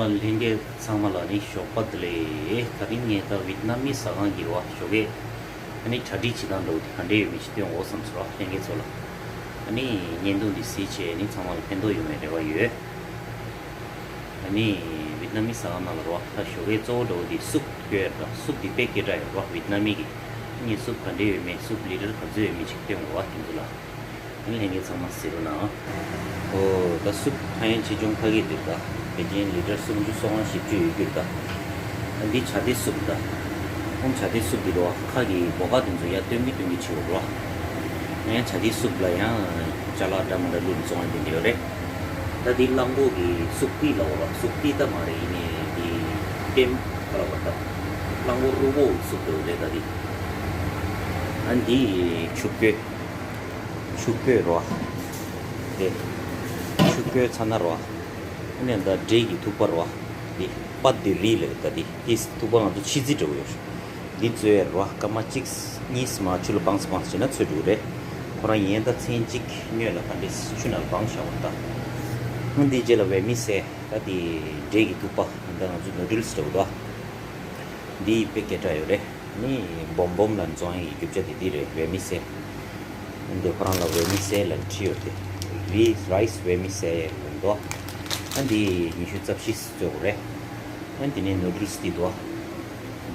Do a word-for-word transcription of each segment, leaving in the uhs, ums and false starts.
ལྷན་རྒྱས་ཚང་མ་ལ་ནི་ཞོགས་པ་བདེ་ལེགས། ད་རིང་ངས་ད་ཝེད་ན་མི་ཟ་ཁང་གི་རོ་ཞོགས་ཀས་ཨ་ནི་གྲ་སྒྲིག་བྱེད་སྟངས་འདྲ་བོ་དེ་ག་འདྲས་ཡོད་མེད་ཅིག་སྟོན་འོ་བསམ་སོང་རོ། ལྷན་རྒྱས་ཚོ་ལ་ཨ་ནི་བརྙན་ཐུང་འདི་གཟིགས་བྱས་ནི་ཚང་མ་ལ་ཕན་ཐོགས་ཡོང་བའི་རེ་བ་ཡོད། ཨ་ནི་ཝེད་ན་མི་ཟ་ཁང་ནང་ལ་རོ་ད་ཞོགས་ཀས་གཙོ་བོ་འདྲ་བོ་འདི་སུབ་སྐྱོ་ཡ་ར། སུབ་འདི་དཔེ་སྐད་གྲགས་ཡོད་རོ། ཝེད་ན་མི་གི་ཨ་ནི་སུབ་ག་འདྲས་ཡོད་མེད་སུབ་ལི་ཊར་ག་ཚོད་ཡོད་མེད་ཅིག་སྟོན་འོ་བ་དེ་ཚོ་ལ། ཨ་ནི་ལྷན་རྒྱས་ཚང་མ་གཟིགས་རོགས་གནང་། ཨོ་ད་སུབ་ཕན་ཡོན་ཆེ་ཆུང་ཁ་གི་འདུག་ད་ཕལ་ཆེར་ལི་ཊར་སུམ་ཅུ་སོ་ལྔ་བཞི་བཅུ་ཡོད་རྒྱུ་རེད་ད། ཨ་འདི་ཇ་དེ་སུབ་ད། ཁོང་ཇ་དེ་སུབ་འདི་རོ་ཁ་གི་སྒོ་ཁ་དེ་ཚོ་ཡར་སྟོན་གི་སྟོན་གི་བྱེད་འོ་རོ། ཡང་ཇ་དེ་སུབ་ལ་ཡང་ཅ་ལག་འདྲ་མི་འདྲ་བླུགས་ནས་བཙོང་ཡ་དེ་འདྲ་ཡོད་རེད། ད་འདི་གླང་གོག་གི་སུབ་ཏི་ལ་འོ་རོ། སུབ་ཏི་ད་མ་རེད། ཡིན་ནའི་འདི་ཏེམ་ཁ་ལ་བ་ད་གླང་གོག་རུ་བོ་གི་སུབ་འདྲ་བོ་རེད་ད་འདི། ཨ་འདི་ཆུ་བསྐོལ། ཆུ་བསྐོལ་རོ། དེ། ཆུ་བསྐོལ་ཚར་ན་རོ། ཨ་ནི་ད་འབྲས་ཀྱི་ཐུག་པ་རོ། འདི་པ་དི་རི་ལ་ད་འདི་ཏིས་ཐུག་པ་ང་ཚོ་ཕྱི་རྩི་འདྲ་བོ་ཡོད། འདི་བཙོས་རོ། སྐར་མ་གཅིག་གཉིས་མ་ཆུ་ལ་སྦངས་སྦངས་བྱས་ན་ཚོས་འགྲོ་གི་རེད། ཁོ་རང་ཡིན་ད་མཚན་གཅིག་སྔོན་ལ་ག་འདྲས་ཆུ་ནང་ལ་སྦངས་བཞག་པ་ད། ཨ་འདི་རྗེས་ལ་བེ་མི་སེ། ད་འདི་འབྲས་ཀྱི་ཐུག་པ་ད་ང་ཚོ་ནུ་ཌལ་སི་འདྲ་བོ་ད། འདི་དཔེ་སྐད་གྲགས་ཡོད་རེད། ནི་སྦོམ་སྦོམ་ལ་བཙོང་ཡག་གི་རྒྱུ་ཆ་དེ་འདི་རེད། བེ་མི་སེ། འདི་ཁོ་རང་ལ་བེ་མི་སེ་ལ་བྲིས་ཡོད་དེ། རི་རའི་སི་བེ་མི་སེ་ལ་འདུག་ཨ་འདི་ཉི་ཤུ་རྩ་བཞི་བཙོས་དགོས་རེད། ཨ་འདི་ནི་ནུ་ཌལ་སི་འདི་འདུག་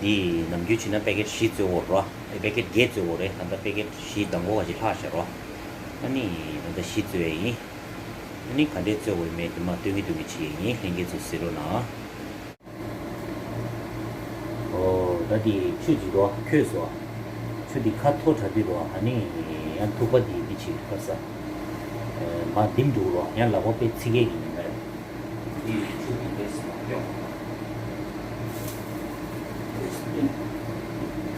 འདི་ནམ་རྒྱུན་བྱས་ན་པེ་ཀེ་ཊི་བཞི་བཙོས་དགོས་རོ། ཨ་པེ་ཀེ་ཊི་བརྒྱད་བཙོས་དགོས་རེད། ད་ལྟ་པེ་ཀེ་ཊི་བཞི་དང་པོ་ག་ཅིག་ལྷག་བཞག་རོ། ཨ་ནི་ད་ལྟ་བཞི་བཙོས་ཡ་ཡིན། ཨ་ནི་ག་འདྲས་བཙོས་དགོས་མེད་དེ་མ་སྟོན་གི་སྟོན་གི་བྱེད་ཡ་ཡིན། ལྷན་རྒྱས་ཚོ་གཟིགས་རོགས་གནང་། ཨོ་ད་དེ་ཆུ་ཅིག་འདུག་ཁོལ་སོང་། ཆུ་དེ་ཁ་མཐོ་དྲགས་དུས་འདུག་ཨ་ནི་ཡང་ཐུག་པ་དེ་དེ་ཅིག་ཁར་ས་མ་ལྡིམ་འགྲོ་གི་རོ། ཡང་ལག་པ་དཔེ་ཚིག་གེ་གི་མི་འདྲ་རེད། དེ་ཆུ་དེ་འདྲས་སུ་སྐྱོང་།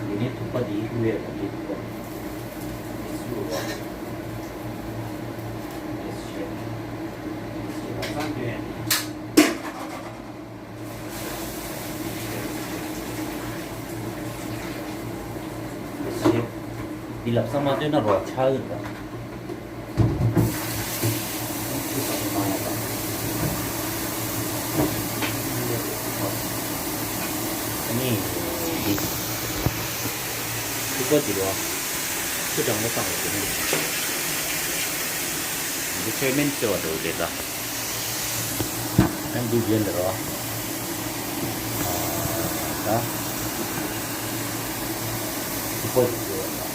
དེ་ནས་ཐུག་པ་དེ་ལྷུ་བའི་ག་འདྲས་ཐུག་པ་དེ་སུ་རོ། དེ་ཞེས་དེ་ཞེས་ལ་སང་སྟོན་ཡ་དེ། འདི་ལབ་ས་མ་སྟོན་ན་རོ་ཆགས་ཡོད་ད། ཨ་ནི་འདི་ཐུག་པ་འདི་རོ་ཆུ་གྲང་མོ་བཏང་བ་འདི་ནི་འདི་ཆོས་སྨན་བཙོས་པ་འདྲ་བོ་རེད་ད། ཨ་འདི་རྗེས་ལ་རོ། ད། ཐུག་པ་ཞིག་བཟོས་པ་དང་།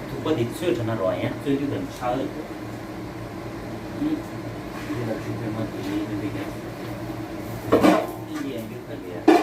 ཐུག་པ་འདི་ཚོས་དྲགས་ན་རོ། ཡང་ཚོས་དུས་ཀྱང་ཆགས་ཡོད་དོ། འདི་ལ་ཆུ་དཔེ་མ་དེ་ཡིན་ནི་འདི་ཀྱང་། འདི་ཡང་རྒྱུ་ཁ་ལི་ཡ།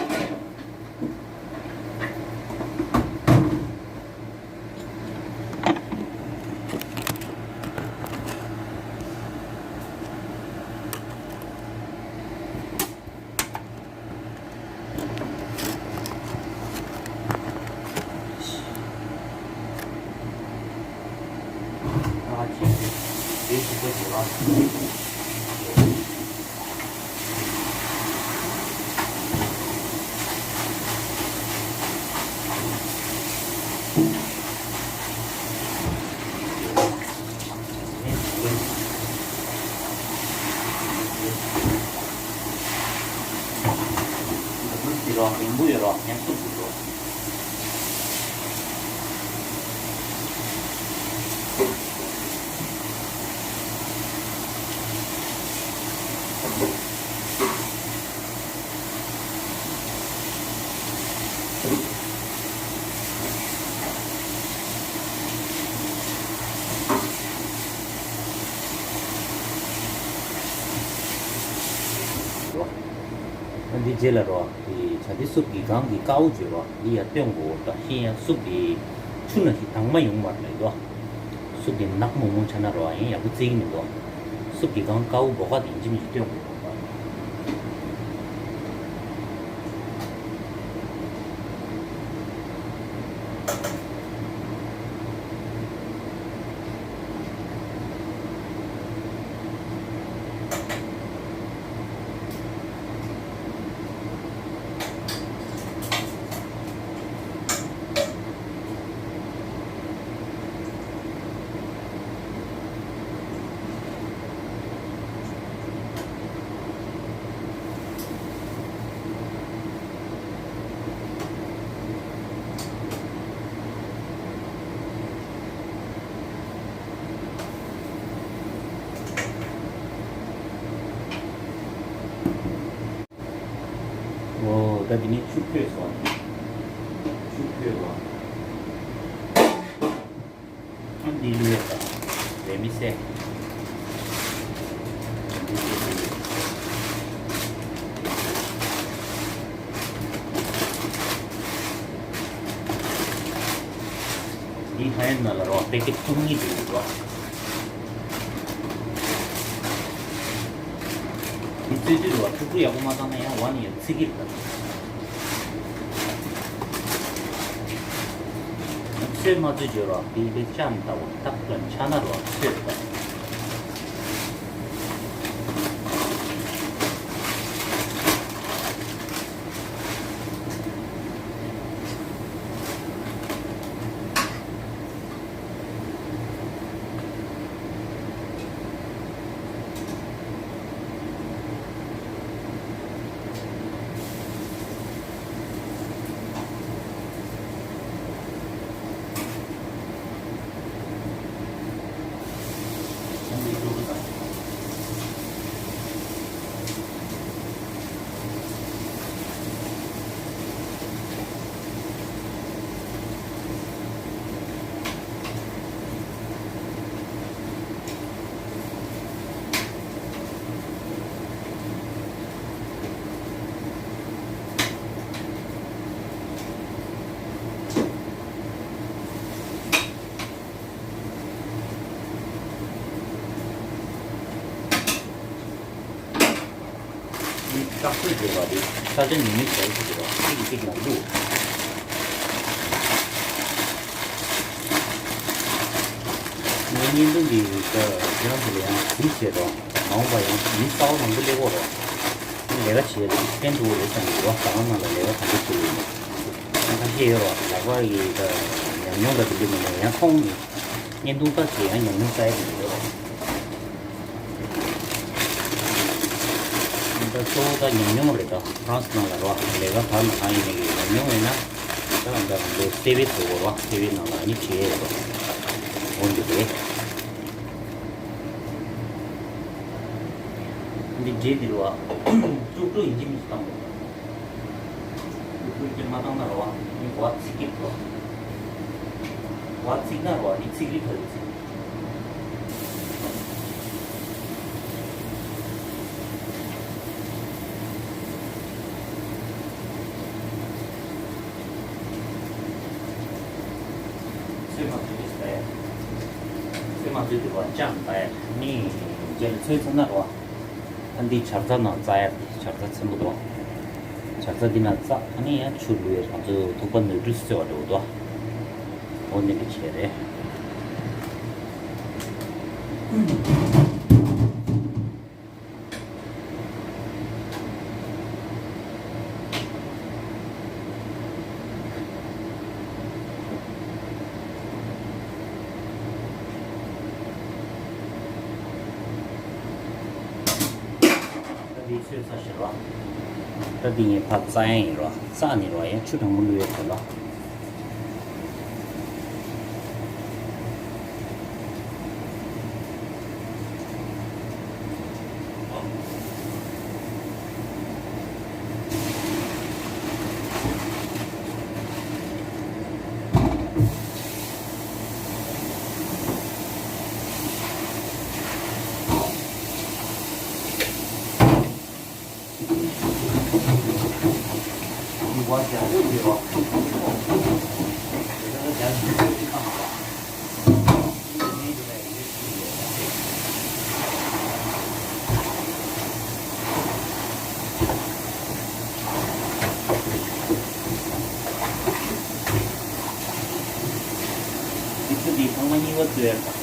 ཨ་འདི་རྗེས་ལ་རོ། དེ་བྱ་དེ་སུབ་ཀྱི་སྒང་གི་དཀར་པོ་བརྗོད་རོ། འདི་ཡར་བཏོན་དགོས་འོ་ད། ཤིན་ཡང་སུབ་དེ་ཆུ་ནང་བཞིན་དྭངས་མ་ཡོང་མ་རེད་ལབ་དོ། སུབ་དེ་ནག་མོག་མོག་ཆགས་ན་རོ་ཡང་ཡག་པོ་བརྩི་གི་མི་འདུག། སུབ་ཀྱི་སྒང་དཀར་པོ་སྒོ་ཁ་དེ་ཡིན་གཅིག་མིན་གཅིག་བཏོན་དགོས་འོ་ད། ཨོ། ད་འདི་ནི་ཆུ་ཁོལ་སོང་། ཆུ་ཁོལ་བ། ཨ་འདི་ལུས་དང་རེ་མི་སེ། འདི་ཧན་ན་ལ་རོ་པེ་ཀེ་ཊི་བཙུགས་ནི་འདུག་རོ། འདི་བཙོས་དུས་རོ་ཐུག་ཐུག་ཡག་པོ་མ་བཏང་ན་ཡང་བ་ནི་ཡང་ཚིག་གི་རེད། ཚོད་མ་ཚོད་བརྗོད་རོགས། དེ་དེ་ལྕམ་ལྟ་བུ་རྟག་ཏུ་འཆའ་ན་རོགས་ཚོད་ལྟ། ནི་བཀག་སྤྱོད་བྱེད་པ་དེ་ས་ཆ་ཉུང་ཉུང་བྱས་ཏེ་བྱེད་པ་གཅིག་གིས་གཅིག་ནང་བླུགས། ངའི་བརྙན་ཐུང་འདི་ད་ཁྱེད་རང་ཚོ་ལ་ཡང་གཟིགས་བྱེད་དོ། མ་འོངས་པ་ཡང་མི་གསར་པ་མང་པོ་སླེབས་ཡོད་རེད། ལས་ཀ་བྱེད་ཕན་ཐོགས་རེད་བསམ་གྱི་འདུག། ཟ་ཁང་ནང་ལ་ལས་ཀ་གང་འདྲ་བྱེད་ཀྱི་ཡོད་མེད། ཡང་ཁ་ཤས་ཡོད་རེད། ལག་པ་ཡི་ད་ཉམས་མྱོང་ད་དེ་འདྲ་མེད་ན་ཡང་མཐོང་ནས་བརྙན་ཐུང་ལྟ་བྱེད་ཡང་ཉམས་མྱོང་བསགས་ཡ་དེ་འདྲ་ཡོད་རེད། ད་གཙོ་བོ་ད་ཉམས་མྱོང་རེད། ད་ཧྥ་རན་སི་ནང་ལ་རོ་ལས་ཀ་བར་ན་གང་ཡིན་ནའི་ཉམས་མྱོང་ཡོད་ན་ད་ང་ཚོ་རང་ཚོ་སེ་བི་བཟོ་དགོས་རོ། སེ་བི་ནང་ལ་ཨ་ནི་བྲིས་ཡོད་རོ། འོ་འདི་རེད། འདི་འབྲས་འདི་རུ་བ། ཀྲུག་ཀྲུག་ཡིན་གཅིག་མིན་གཅིག་བཏང་དགོས། ཀྲུག་ཀྲུག་ཅིག་མ་བཏང་ན་རུ་བ། འདི་བ་ཚིག་གི་རུ་བ། བ་ཚིག་ན་རུ་བ་འདི་ཚིག་གི་ཐོག་ཏུ་ཚིག། ཚོད་མ་ཚོད་དུས་ཟེར། ཚོད་མ་ཚོད་དུས་བ་ཅང་ད་ཡ་ནི་རྒྱལ་ཚོད་ཚོད་ན་རོ། ཨ་འདི་ཆར་ཚ་ནང་རྩ་ཡ་ཆར་ཚ་ཆེན་པོ་འདུག། ཆར་ཚ་འདི་ནང་རྩ་ཨ་ནི་ཡང་ཆུ་ལུས་ང་ཚོ་ཐུག་པ་ནོར་འཁྲུལ་སེལ་བ་འགྲོ་འདུག། འོ་ནི་གི་བྱས་རེད། ད་འདི་ཚོས་ཚ་ཞེས་རོ། ད་འདི་ངས་ཕར་བཙག་ཡ་ཡིན་རོ། བཙག་ནས་རོ་ཡང་ཆུ་གྲང་མོ་བླུགས་ཡོད་དོ་ལ། འདི་ཚོ་འདི་ཚང་མ་རྙིང་པ་བཟོས་ཡ་རེད་པ།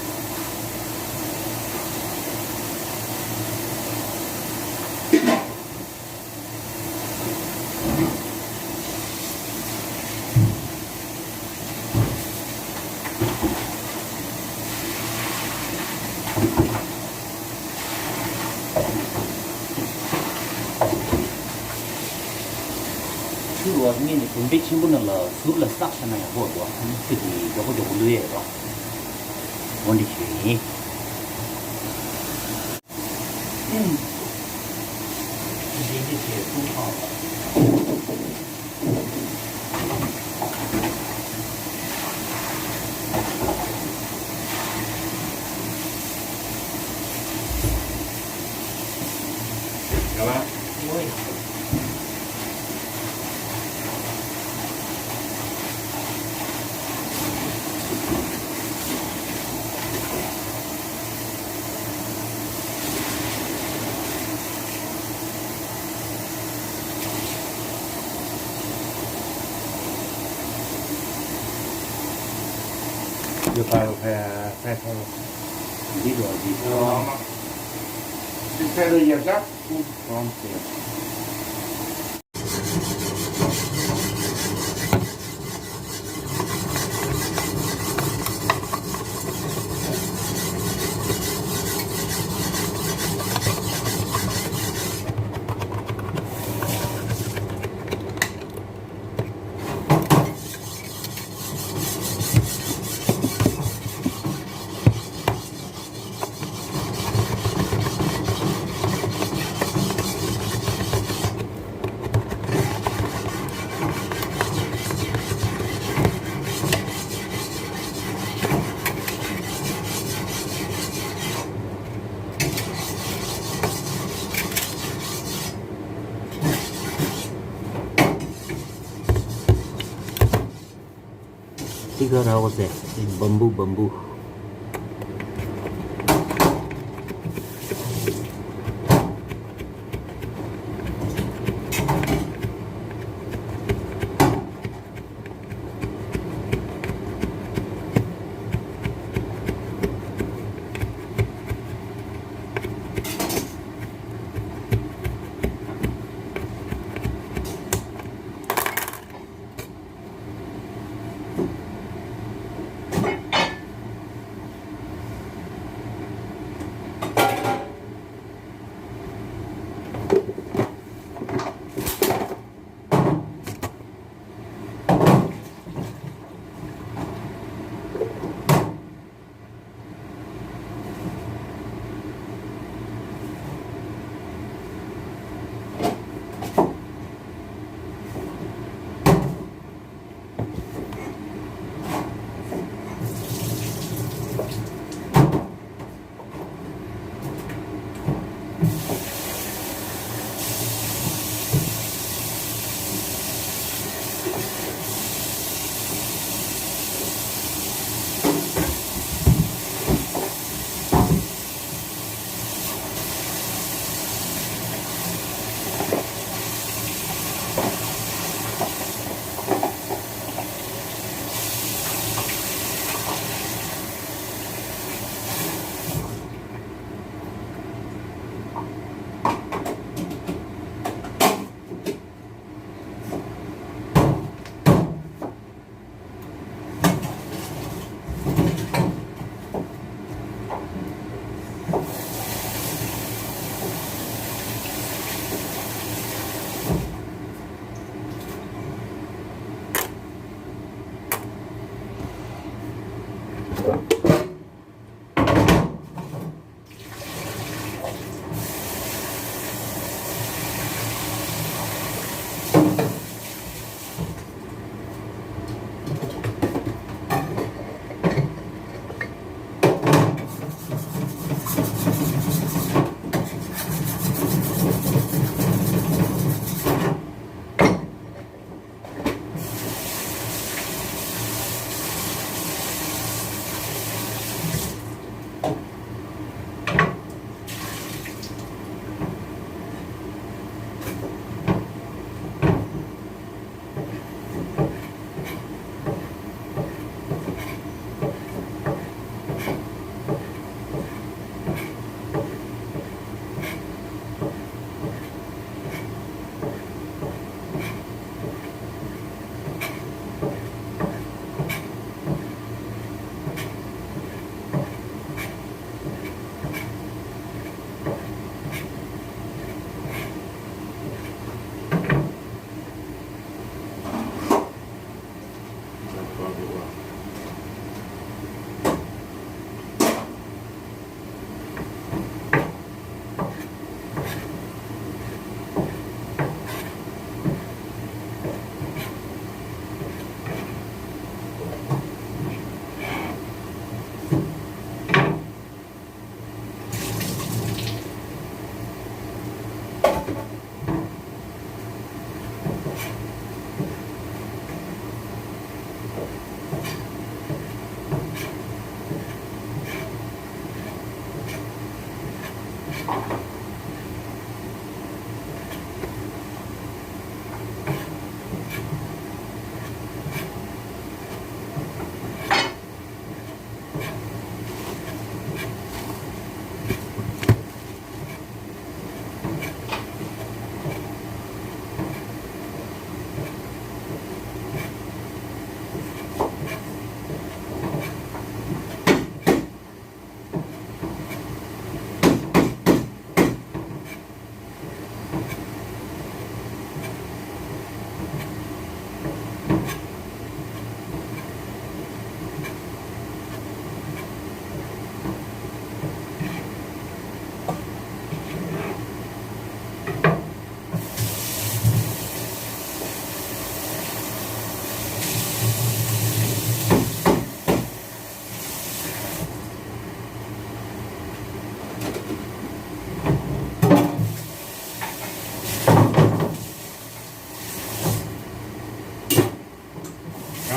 ཆུ་བར་ངས་ནི་གྲོང་སྡེ་ཆེན་པོ་ནང་ལ་ཟུར་ལ་བསགས་བཞག་ན་ཡག་པོ་འདུག་ཨ་ནི་ཆུ་དེ་མགྱོགས་པོ་མགྱོགས་པོ་བླུག་ཡས་རོགས། འོ་འདི་ཞུ་ཡིན། ཏི་ཀ་ར་བ་ཟེ། Bamboo, bamboo.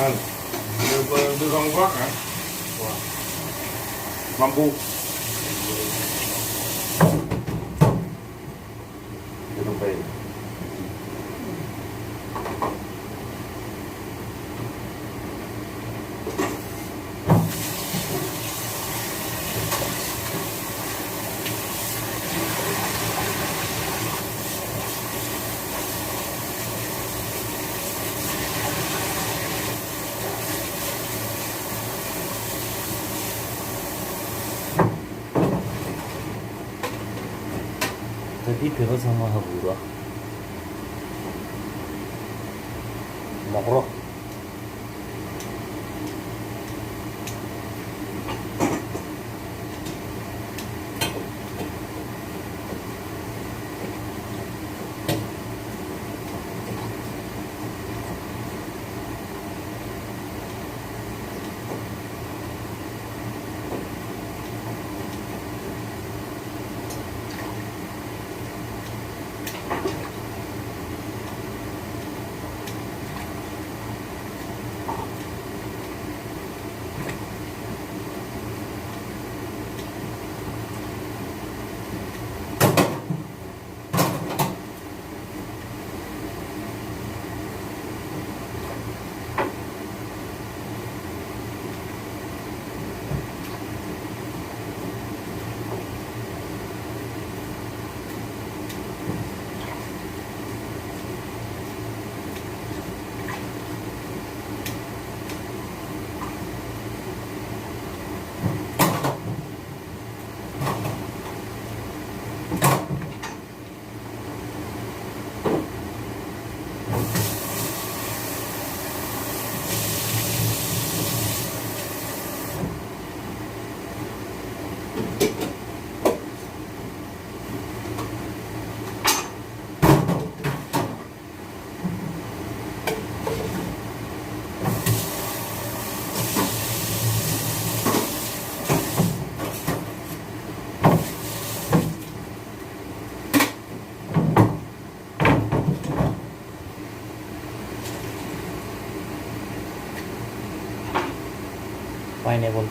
ཨ། འདི་འདི་རང་པ་ཨ། ལམ་བུ། འདི་རང་པ་ཡིན། ད་འདི་བོད་པ་ཚང་མ་ཧ་གོ་ར། མོག་རོ། Pineapple.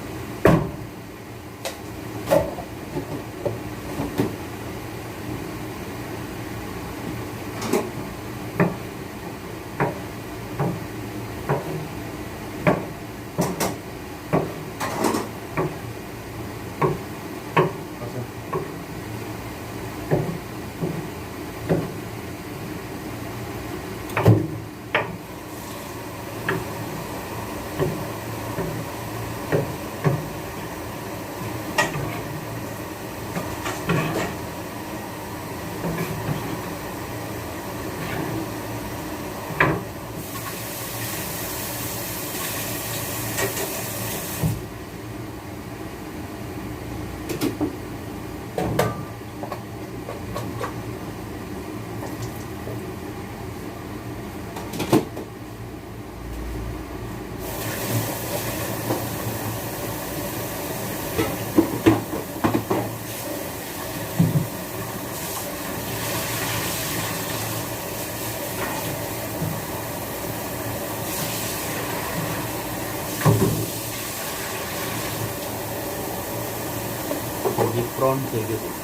འདི་པྲོན་བྱེད་རྒྱུ་འདུག